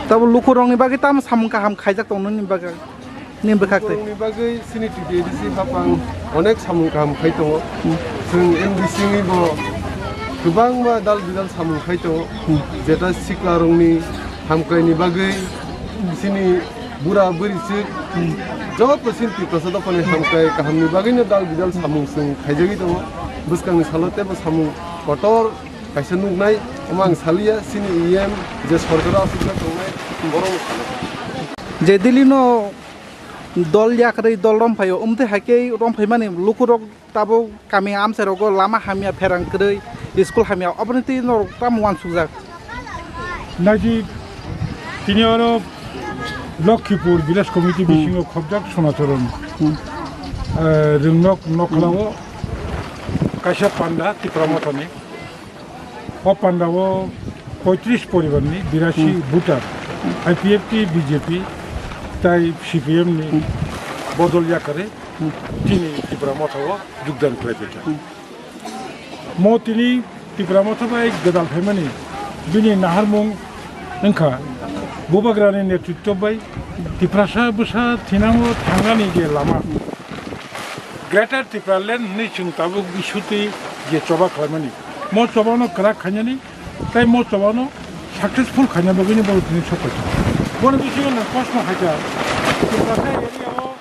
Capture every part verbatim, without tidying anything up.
Tabo lukurokni bagwi tamo samung kaham khaijak tongnani bagwi? Ni bwkhak twi. Borokni bagwi chini T T A D C hapang onek samung kaham khai tongo. Hmm. Chwng M D C ni bo kwbangma dal bidal samung khai tongo. Hmm. Jeta siklarokni hamkraini bagwi chini bura bwrwi swk, hmm, joto chini Tiprasa dophani hamkrai kahamni bagwino dal bidal samung chwng khaijagwi tongo. Bwskangni salo teibo samung kotor kaisa nuknai, omo ang saliya, chini E M je sorkaro aswkjak tongnai, borokno salo. Je Delhi no dol yakarwi dol romphai-o, omtwi hai khe romphaimani lukurok tabuk kami amchairogo lama hamya, pherang kwrwi, school hamya, oboni twi norok tamo uansukjak? Naidi, tini oro Lokhipur Village Committee, hmm, bisingo khobjak Sonacharan, hmm, eh, Ringnok Nokhlao, hmm, kaisa panda Tipra Mothani. O pandao poitris poribarni birasi, hmm, voter, I P F T, B J P tai C P M ni, hmm, bodol yakarwi, hmm, tini Tipra Mothao jogdan khlaibaikha. Hmm. Mo tini Tipra Motha bai gwdal phaimani bini naharmung wngkha Bubagrani netritw bai Tiprasa bwsa thinango thangnani je lama. Greater Tipraland hwnwi chwng tabuk issue twi je choba khlaimani, mo chobano kwrak khainani tei mo chobano successful khaina bagwino borok tini sok paikha. Bono bisingo nwng kosno khaikha, Tiprasa area o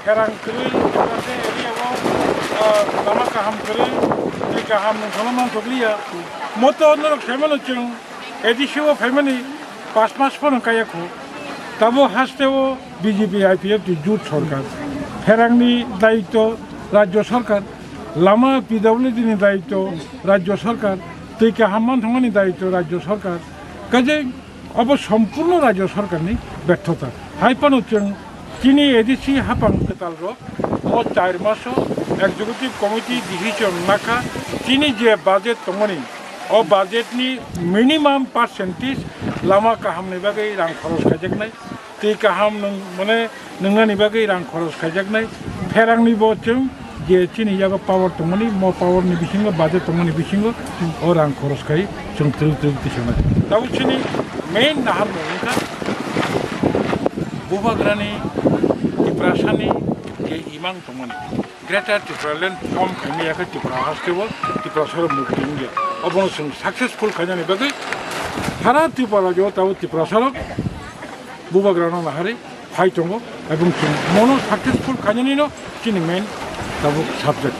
pherang kwrwi, Tiprasa area o, ah, lama kaham kwrwi, tei kaham nwng phano manthokliya. Mo to norok saimano chwng A D C o phaimani pas mas phano kaya kho. Tabo haste o B J P I P F T jut sorkar. Pherangni daityo rajyo sorkar, lama P W D ni daityo rajyo sorkar, twi kaham manthokmani daityo rajyo sorkar. Kaje obo sompurno rajyo sorkarni berthota. Hai phano chwng chini A D C hapang kwtalrok o char maso executive committee decision nakha, chini je budget tongmani, o budget ni minimum percentage lama kahamni bagwi rang khoros khaijaknai, twi kaham nwng, mane, nwngnani bagwi rang khoros khaijaknai. Pherangni bo chwng je chini yago power tongmani, mo power ni bisingo, budget tongmani bisingo o rang khoros khai chwng twrwk twrwk tisanai. Tabuk chini main naharmung wngkha Bubagrani Tiprasani je imang tongmani. Greater Tipraland form khaimaya khe Tripura haste o Tiprasarok mukti wngya. Obono chwng successful khainani bagwi sara Tripura rajyo o tabuk Tiprasarok Bubagrano naharwi phai tongo, ebong chwng mono successful khainanino chini main tabuk subject.